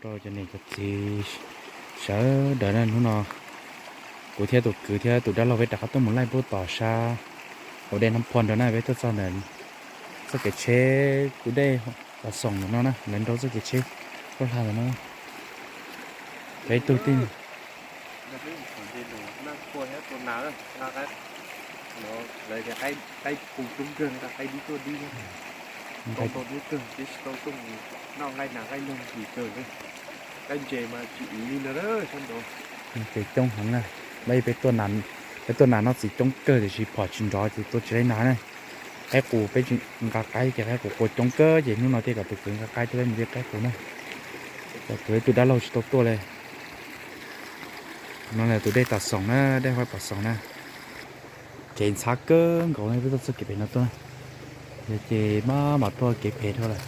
Rau cov niam cov txiv sawv daws na, hnub no kuv thiab tus kwv thiab tus dab laug peb rov qab tuaj mus laij pub tom sab hauv dej Nab Phua ntawd na, peb tuaj txog ntawm txoj kev tsheb tus dej Pas Xoom ntawm no na, lawv nrau txoj kev tsheb tuaj hla ntawm no. Peb ib tug tij Ces coob heev na, peb tuaj nas no txiv coob kawg tiam sis phom tsis nrov ces tua tsis laib nas na. Qaib qus peb nqa qaib ces qaib qus qua coob kawg ces hnub no thiaj kom tus kwv nqa qaib thiab peb mus de qaib qus na. Cov kwv tus dab laug tsis tau tuaj li. No tus dej Tas Xoom na, dej Huaib Pas Xoom na. Kev ntxhab kawg nkaus na, peb tuaj txoj kev pem no tuaj na. Yog ces maj mam tuaj kev phem dhau lawm.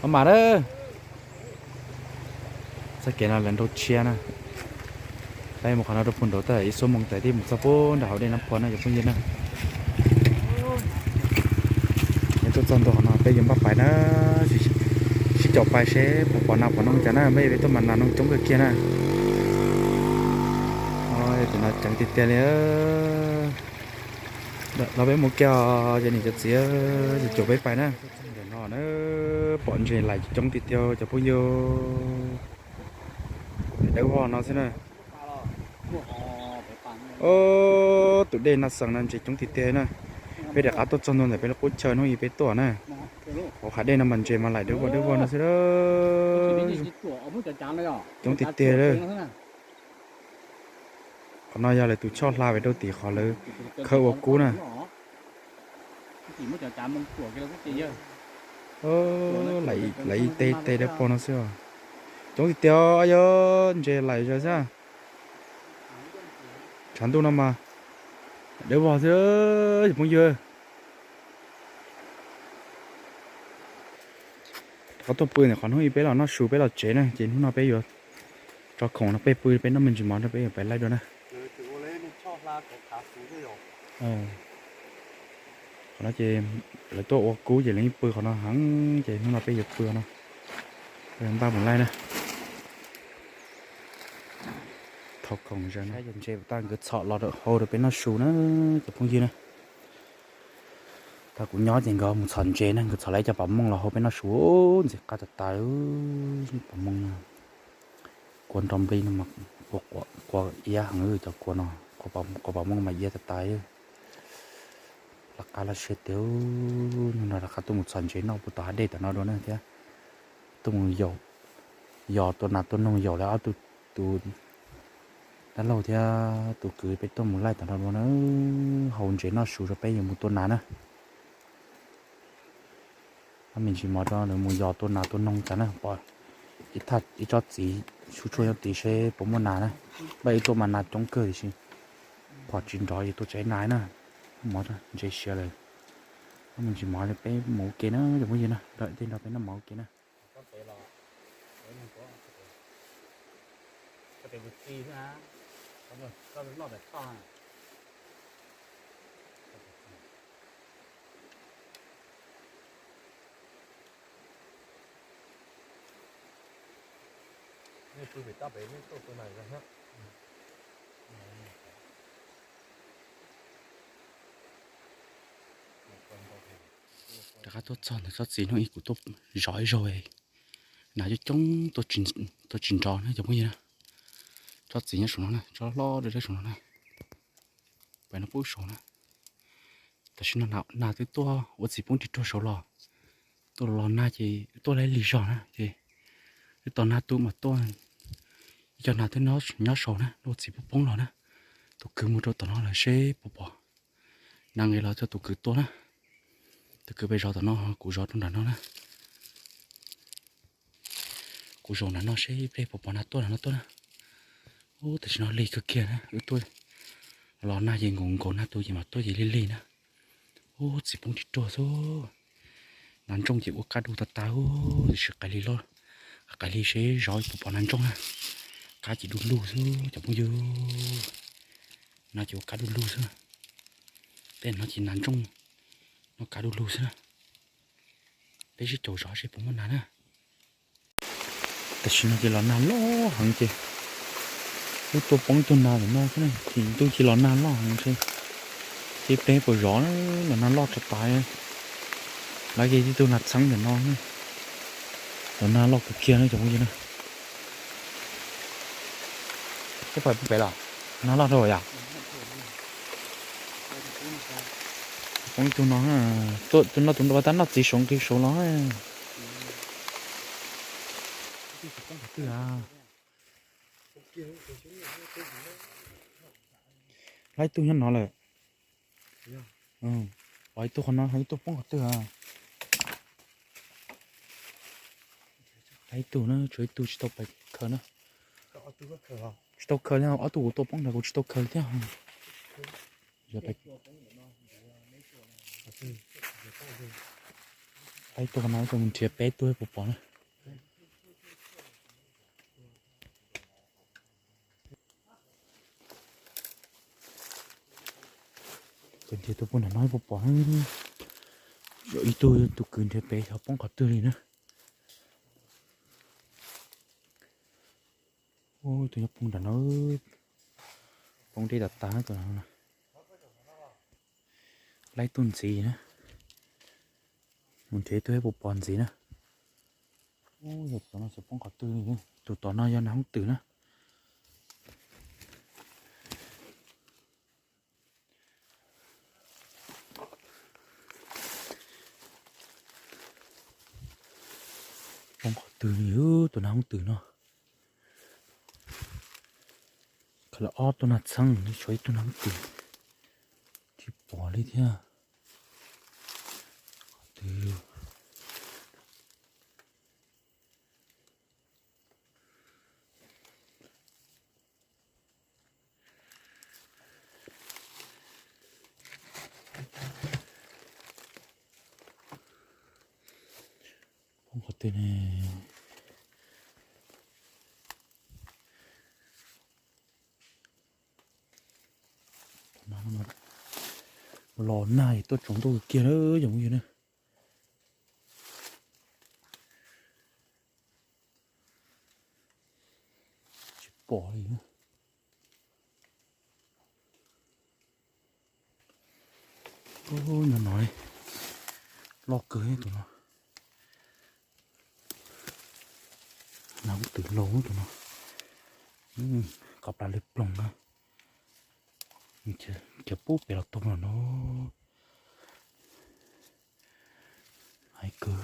Maj mam na. Txoj kev no lawv nrau tshiab na. Peb mus qhov no rau puag nraud tau ib xuab moos tas thiaj mus txog puag nram hauv dej Nab Phua na cov phooj ywg na. Peb tuaj txog ntua qhov no peb yuav npaj pais na, sib caum pais seb puas pom nas pom noog cas na, peb yuav tuaj mas nas noog coob kawg kiag na. Ces no ceev tiag tiag li. Los peb mus kiag cov niam cov txiv, ces caum peb pais na. Ntawm no na, pom ntses laim coob tiag tiag cov phooj ywg. Dawb vog no xwb na. Tus dej Nab Xees no ntses coob tiag tiag na. Peb rov qab tuaj txog ntua ntawm peb lub qub chaw hnub ib peb tuaj na. Hauv qab dej no mas ntses mas laim dawb vog dawb vog no xwb. Coob tiag tiag. Qhov no yog lawv tus choj hla pem rau tim qhov lawv khawb ua kub na. Laim ib teg teg dawb paug no xwb. Coob tiag tiag, yog ntses laim zog xwb. Tshav ntuj no mas dawb vog xwb cov phooj ywg. Rov qab tuaj pw ntawm qhov hnub ib peb los noj su peb los tsev na, ces hnub no peb yuav tso khoom no peb pw peb noj me ntsis mov rau peb yuav pem laij dua na. Qhov no ces lawv tuaj ua kub ces lawv yeej pw qhov no heev, ces hnub no peb yuav pw no, npaj mus laij na. Thov khoom ntses tag nkawd txhom los hau rau peb noj su na, cov phooj ywg na. Tag kuv nyob ces nkawd mus txhom ntses na, nkawd txhom lawv cov pas mooj los hau peb noj su, ntxim qab tas tas. Pas mooj no, kua nrog nplij no mas, kua iab heev cov kua no, kua pas mooj mas iab tas tas. Laj qab laj siab tiag, hnub no rov qab tuaj mus txhom ntses noj puag tom hav dej tom no dua na thiab. Tuaj mus yos tua nas tua noog, yaum lawv ob tug, tus dab laug thiab tus kwv peb tuaj mus laij tom no dua na, hau ntses noj su rau peb yuav mus tua nas na. Ob me ntsis mov rau lawv mus yos tua nas tua noog tas na, pom ib tsob txiv tshuaj tshuaj nyob tid seb puas muaj nas na. Npaj ib tuaj mas nas coob kawg tiam sis phom tsis nrov ces tua tsis laib nas na. Mov ntses siav lawm. Ob me ntsis mov peb mus ua ke na cov phooj ywg na, nrog tej nrog peb noj mov ua ke na. Rov qab tuaj txog ntawm tsob txiv hnub ib kuv tuaj zov ib zaug, nas coob coob, tua tsis nrov na cov phooj ywg na. Tsob txiv nyob saum no na, tsob hlob dawb dawb saum no na. Pem no pub saum na. Tam sim no nas twb tuaj ua txiv poob ris ruag saud los. Tuaj los nag ces tuaj laib lig zog na ces, twb tos nag tu mas tuaj. Ib co nas twb nyob saud na, ua txiv poob poob los na. Tus kwv mus rau tom no lawm seb puas pom nas nqis los coj tus kwv tua na. Tus kwv pem zov tom no, kuv zov rau nram no na. Kuv zaum nram no seb ib pliag puas pom nas tuaj nram no tuaj na. Ub, tam sim no lig kawg kiag na, wb tuaj los nag ces nkaus nkaus nag tu ces mam tuaj ces lig lig na. Ub, txiv poob ris ruag xwb. Nas ntsooj ces ua kab du tas tas, tiam sis qaij lig loj, qaij lig seb zov puas pom nas ntsooj na. Kab ces du lug xwb cov phooj ywg. Nas ces ua kab du lug xwb. Tej no ces nas ntsooj, no kab du lug xwb na. Peb sib caum zov seb puas muaj nas na. Tam sim no ces los nag loj heev ces, wb tuaj poob ib tug nag ntawm no xwb na, ces ntuj ces los nag loj heev ces, ces peb puas zov na, los nag loj tag tas. Lawv ces tib tug nag txheeb ntawm no, los nag loj kawg kiag na cov phooj ywg na. Peb pais pem los, nag loj rau yom. Poob ib tug no, tus no tus nrog tab noj txiv saud nqis saud los. Twg a? Laib tug nyob no lawm. Ib tug qhov no, ib tug poob qhov twg a? Laib tug na, tshuav ib tug tsis tau pais khaws na. Tsis tau khaws li, ob tug kuv tua poob ntawd kuv tsis tau khaws li thiab. Laib tug qhov no, mus nrhiav peb tug puas pom na. Ces nrhiav tus puag nram no puas pom na. Yog ib tug tus kwv nrhiav pem xyov poob qhov twg li na. Tus nyob puag nram no, poob deb tas tas tus no. Laib tug ntxiv na. Mus nrhiav ib tug puas pom ntxiv na. Yog tus no xyov poob qhov twg li. Tus tom no yog nag hoob twm na. Poob qhov twg li tus nag hoob twm no. Khaws lawm ob tug nag txheeb, tshuav ib tug nag hoob twm tsis pom li thiab. Qhov twg? Poob qhov twg ne? Los nag tuaj tsaus ntuj kiag na cov phooj ywg na. Tsis pom li. Nyob no, loj kawg tus no. Nag hoob twm laus tus no. Qhov plas li ploog na. Khiav pub pem los tau no no. Hais kawg.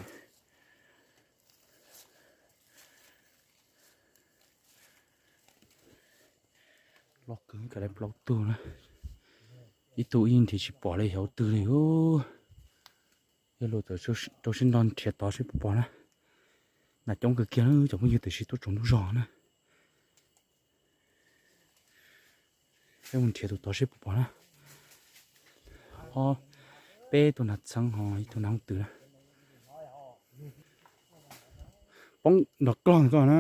Loj kawg, kav liam plaub tug na. Ib tug ib nrhiav tsis pom li, xyov twg li. Yog luag txawm rau siab nrog nrhiav tod seb puas pom na. Nas coob kawg kiag na cov phooj ywg, tiam sis tuaj tsaus ntuj zog na. Peb mus nrhiav tus tod seb puas pom na. Ob, peb tug nas txheeb ho ib tug nas hooj twm na. Poob nrov klog koj na.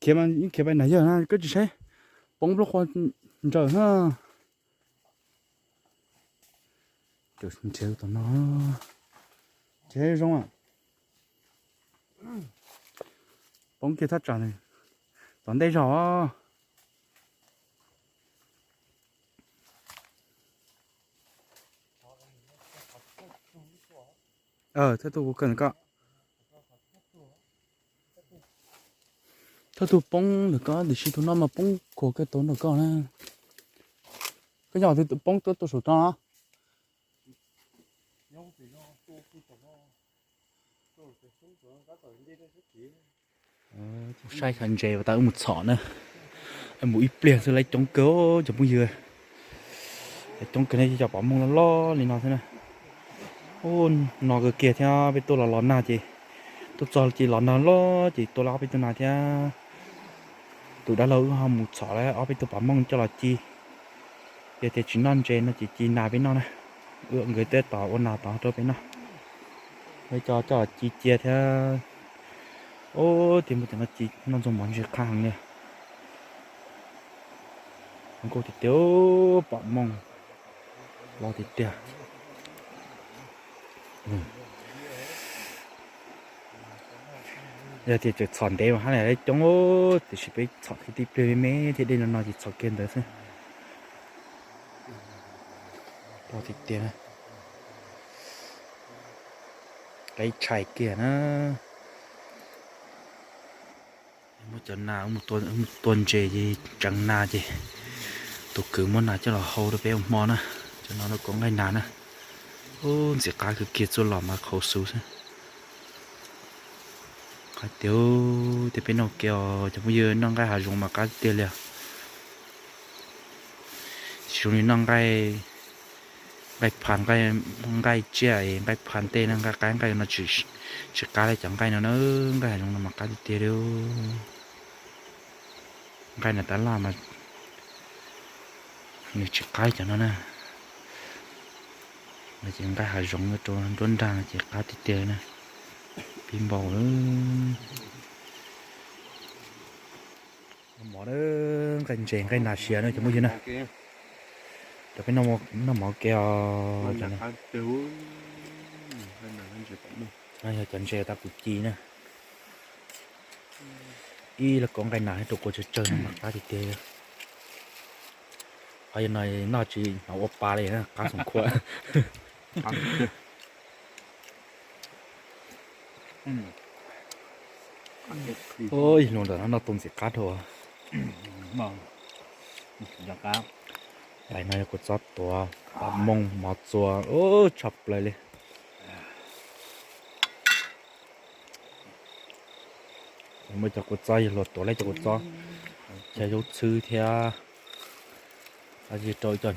Khiav mas yeej khiav pais nram yawg na, koj tsis saib. Poob nplooj qhua ntsaws na. Nrhiav tom no. Nrhiav zoo. Poob kiag thaj tsam tom ntej zog. Thawj tug kuv kawm ntawm koj. Thawj tug poob ntawm koj, tiam sis tus no mas poob khuam kiag tau ntawm koj na. Koj yog tus poob tuaj saum no. Saib xyov ntses uas tau wb mus txhom na. Mus ib pliag xwb lawv coob kawg cov phooj ywg. Coob kawg ne, cov pom mooj loj loj li no xwb na. Ub, no kawg kiag thiab, peb tuaj los los nag ces, tuaj txog ces los nag loj ces tua lawm ob peb tug nas thiab. Tus dab laug wb ho mus txhom lawm ob peb tug pom mooj coj los ci. Yog tias tsis noj ntses no ces ci nas peb noj na. Wb nkawd twb tos ua nas tod rau peb noj. Peb coj coj los ci cia thiab. Ub, tiag npaum tias no ci noj ntxoog mov ntsis qab heev li. Nkauj tiag tiag, pom mooj los tiag tiag. Yog tias tseem txhom ntev mas hab li coob, tiam sis peb txhom kiag tib pliag me me thiab, dej no no ces txhom kiag ntawd xwb. Tiag tiag, qab tshais kiag na. Muab cov nas tua ntses ces tseev nas ces tus kwv muab nas coj los hau rau peb ua hmo na. Cov no lawv kuj nqaij nas na. Ub, ntxim qab kawg kiag, txuj lom mas qhauv xus xwb. Qab tiag tiag, peb noj kev os cov phooj ywg, noj nqaij hav zoov mas qab tiag tiag li os. Tsis zoo li noj nqaij, nqaij pha, nqaij tsiaj, nqaij pha tej na, nqaij qaib nqaij no tsis qab li cov nqaij no na. Nqaij hav zoov no mas qab tiag tiag li. Nqaij nas tab laj mas nws tsis qab li cov no na. No ces nqaij hav zoov rau nruab nrag no ces qab tiag tiag na. Pib npau lawm. Mov na, nqaij ntses nqaij nas siav na cov phooj ywg na. Cov peb noj mov kev os. Yog cov ntses tau kuv ci na. Ib lub kaub nqaij nas rau kua tsawg tsawg no mas qab tiag tiag. Qhov no noj tsis hnov ua pa li na, qab xoom khuam. Ib lub ntawm no noj tau ntxim qab dhau. Tais no yog kua txob tuav pom mooj mov txua, ub, tshaj plaws li. Muaj cov kua txob yog luag tuav lawm cov kua txob, cov zaub txhwb thiab, rau cov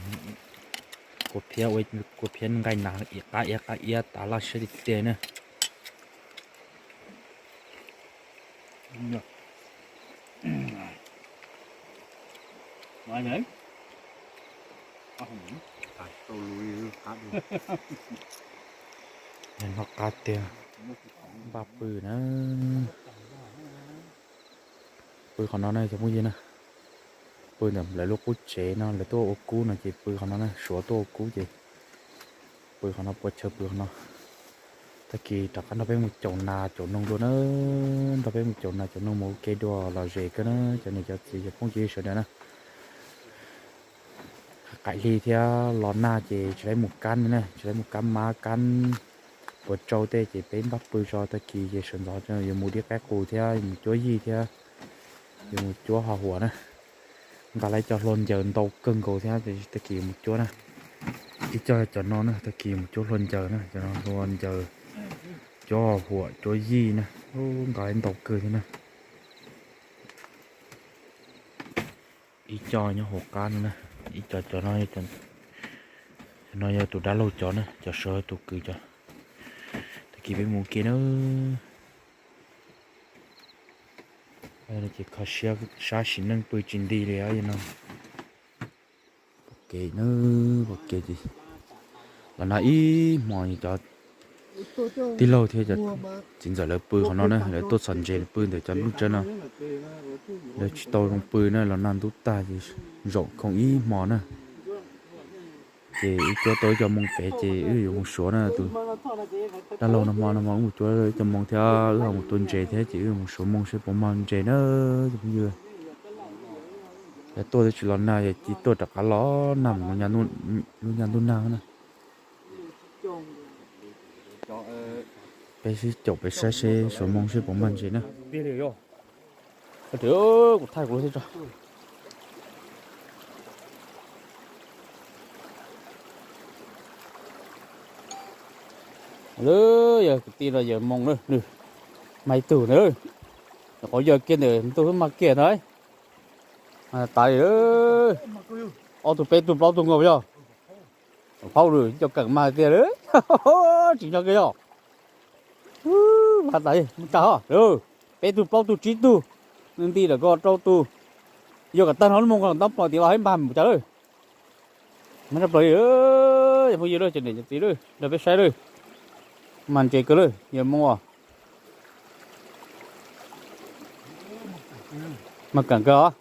kua phiab, kua phiab nqaij nas ib qab iab qab iab tas laj siab tiag tiag na. Noj qab tiag. Npaj pw na. Pw qhov no na cov phooj ywg na. Pw ntawm lawv lub qub tsev no, lawv tuaj ua kub no ces pw qhov no na, Suav tuaj ua kub ces pw qhov no, pua chaw pw qhov no. Tag kis rov qab nrog peb mus caum nas caum noog dua na, nrog peb mus caum nas caum noog mus ua ke dua los zem kawg na cov niam cov txiv cov phooj ywg sawv daws na. Qaim hli thiab los nag ces tsis tau mus kab na, tsis tau mus kab mab kab puas tsau tej ces peb npaj pw tso, tag kis ces sawv ntxov yuav mus dib qaib qus thiab yuav mus cuab yij thiab yuav mus cuab ho huam na. Nqa lawv cov hlua ncaws ntau kawg nkaus thiab, tag kis yuav mus cuab na. Ib co cov no na, tag kis mus cuab hlua ncaws na, cov no hlua ncaws, cuab ho huam cuab yij na, nqa lawv ntau kawg thiab na. Ib co nyob hauv qab no na, ib co cov no, cov no yog tus dab laug cov na, cov saud tus kwv cov. Tag kis peb mus ua ke na. Ces kho siab sab sim neej pw tsis nti li no. Pom kev na, pom kev ces los nag ib hmo, cov tij laug thiab cov txiv ntxawm lawv pw qhov no na, lawv tuaj txhom ntses pw ntawm cov nplooj tsawb no. Lawv tsis tau zoo pw na, los nag ntub tag ces zaum khoom ib hmo na. Ces wb cuab tau ib co moo pem ces wb yuav mus suav na. Tus dab laug no hmo no hmo wb mus cuab ib co moo thiab wb ho mus tua ntses thiab ces wb yuav mus suav moo seb puas mag ntses na cov phooj ywg. Yog tuaj twb tsis los nag, yog cia tuaj rov qab los nag mus lub nyab ntuj nag na. Peb sib caum peb saib seb suav moo seb puas mag ntses na. Kuv thaij kuv lub thiab tso. Lawm, yog kwv tij no yawg moo na, nws mag ib tug na, nyuam qhuav yawg kiag ntawm ntuj xwb mag kiag ntag. Mas tas li, ob tug peb tug plaub tug nkaus yog. Phauj lawm, cov keem mag tiag lawm. Tsis nco kiag yog. Mas tas li, mus tag os. Peb tug plaub tug tsib tug, nti lawm ko rau tug. Yog kom tag no lub moo ko ntab plos tias los hab mag mus cas lawm. Mag tshaj plaws li, cov phooj ywg lawm, cov niam cov txiv lawm, nrog peb saib lawm. Mag ntses kawg lawm, yawg moo os. Mag keem kawg os.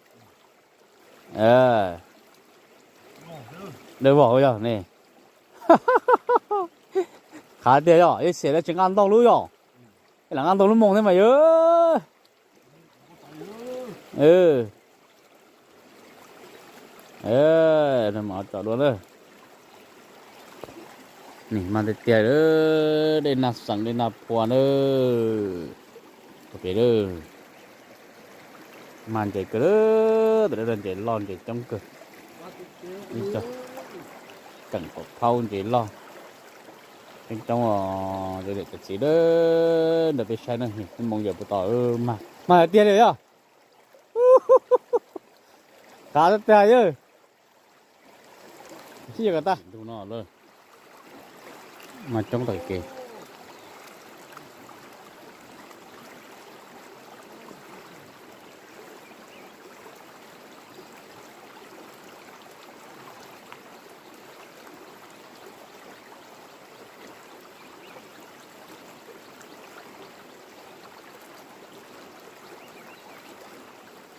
Dawb vog yog ne. Qhav tiag yog, ib xiam lawv tsis nqa ntau lub yog. Lam nqa ntau lub moos thiab mas yog. Mas tsom dua na. Nim mas tiag tiag, dej nag xeem dej nag phua na. Pem, mas ntses kawg, tam ntses loj ntses coob kawg. Ib co keem pom phaub ntses loj coob coob os, cov niam cov txiv nrog peb saib na, moos yawm puas tom mag tiag li yog. Qav tiag tiag yog. Sib yog ko tag ntu no lawm, mas coob tag kev.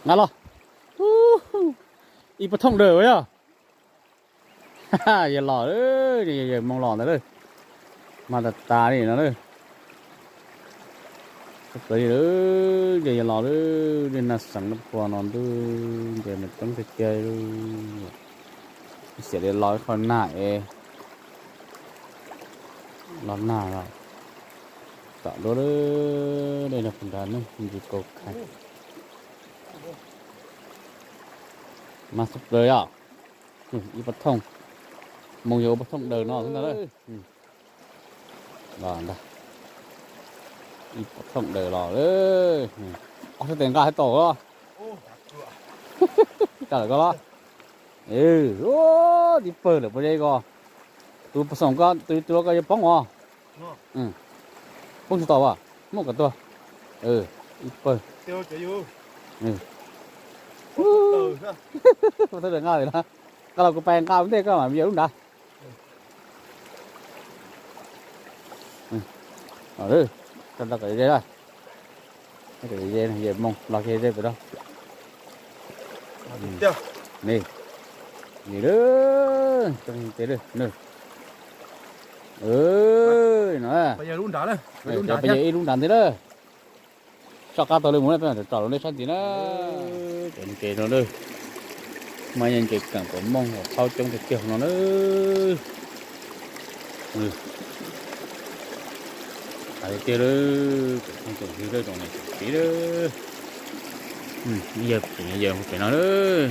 Nqa los. Ib pob thooj daws yog. Yawg los, yawg moos los ntawd lawm. Mas tas tas li no lawm. Txog plaws li lawm, yawg los lawm, dej nag xeem nag phua no ntuj, ntses mas coob tiag tiag. Xiam li los ib qho nag es los nag los. Tom duab lawm, dej nag phua nrad ne, ntsis kaus khai. Mas txog plaws yog. Ib pob thooj, moos yog ua pob thooj daws no xwb ntag. Los ntag, ib pob thooj daws los. Ob sab tes nqa hais tau los? Kaj lawm koj los? Tib pawg lawm puas ze ko. Tus xoom ko, tus tus ko yuav poob os. Poob tsis tau as, muab kom tuag. Ib pawg. Nqa los kuv pais nqa ua ntej koj mam yawg lub nrad. Koj nqa kom ze, ze, yawg moos los kiag ze pem rau. Ni, ni lawm, coob tiag li. No, peb yawg ib lub nrad ntxiv lawm. Soj qab tau li mus na, peb mam tsom rau nej saib ntxiv na. Cov ntses no lawm, mas yog ntses keem pom mooj uas thaub coob tiag tiag no na. Tiag tiag lawm, tus phooj tus ywg lawm, tus niam tus txiv lawm. Yawg pem, yawg pem no lawm.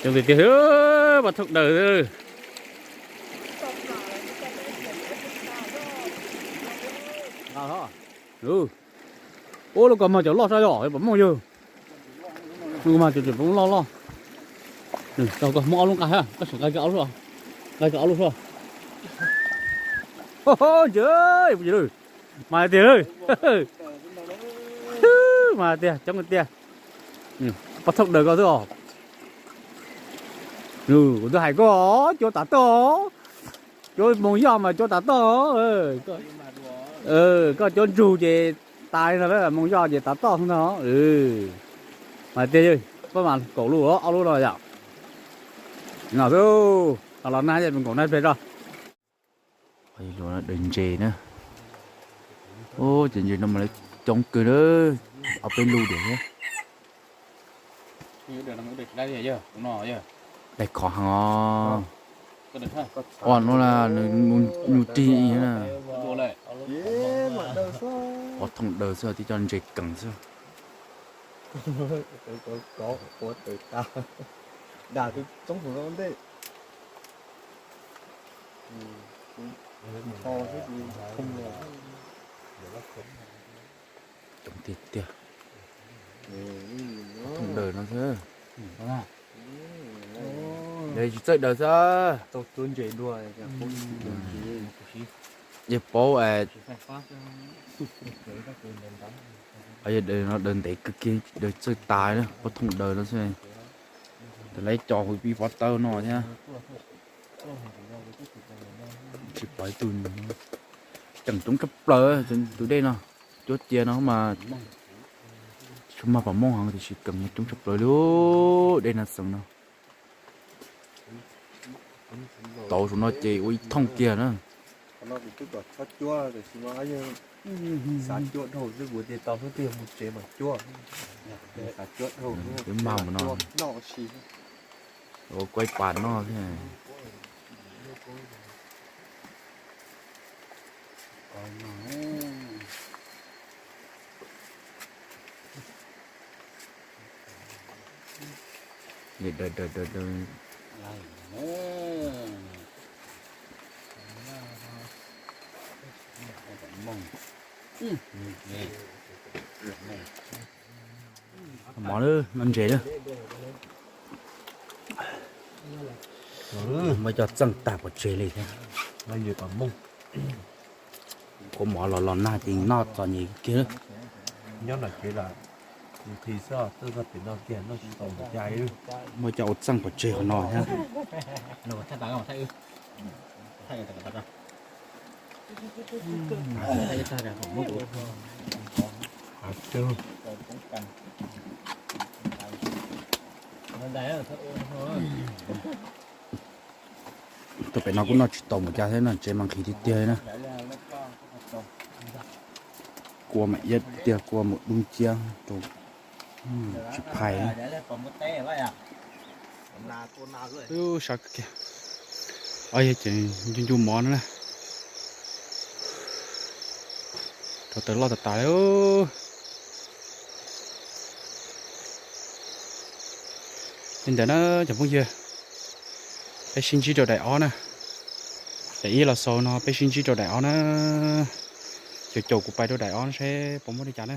Coob tiag tiag, pob thooj daws. Ua lub ko mag cov loj sab yog pom mooj yog. Lub ko mag cov tseem pom mooj loj loj. Koj muab ob lub nqa, koj sim nqa kiag ob lub, nqa kiag ob lub soj. Ntses, mas tiag, mas tiag, coob tiag. Pob thooj daws ko xwb os. Kuv twb hais koj, cuab tav toj, cuab moos yoj mas cuab tav toj. Koj cuab ntsug ces tas li no, moos yoj ces tav toj xwb ntag. Mas tiag, pab mas kaum lub, ob lub no yom. No xwb, los nag, kaum nag pleg tso. Daws ntses na. Ces ntses no mas lawv coob kawg na, ob peb lub diam thiab. Daig khov heev os. Ua no las nws nyuj rig na. Pob thooj daws xwb, tib co ntses keem xwb. Coob tiag tiag. Pob thooj daws no xwb. Daws tsis txawj daws xwb. Yawg paub, yawg daws no daws ntev kawg kiag, daws txawj tas na, pob thooj daws no xwb. Daws lawv co hu pib pov tawb no thiab. Tsis pom ib tug, keem coob tshaj plaws tus dej no. Cuab cia no mas tsis tshua mag pom mooj heev tiam sis keem coob tshaj plaws li dej no xeem no. Tauv saum no ces ua ib thooj kiag na. Qhov no kuv twb kom txhob cuab tiam sis mas yeej xav cuab dhau xwb, kuv tias tau xwb twb yog mus tsev mas cuab. Xav cuab dhau xwb, twb mag mus no. Noj ua si. Ua kuaib pas noj thiab. Daws daws daws daws. Mov lawm, noj ntses lawm. Muab coj txeej tag pov tseg li thiab. Kua mov los los nag ces noj txom nyem kiag. Nyob no ces nqhis xwb, tuaj txog pem no kiag noj tsis tau mus cas li. Muab coj ua txeej pov tseg qhov no thiab. Tuaj pem no kuj noj tsis tau mus cas thiab no, tsev mas nqhis tiag tiag li na. Kua mas iab tiag, kua mus dub nciab rau tsis phais. Sab kiag, yog ces ncu ncu mov no na. Rau tawm loj tas tas li. Li ntawd na cov phooj ywg, peb sib ntsib rau daim ob na. Daim ib los xaus no peb sib ntsib rau daim ob na. Caum caum kuv pais rau daim ob seb puas muaj li cas na.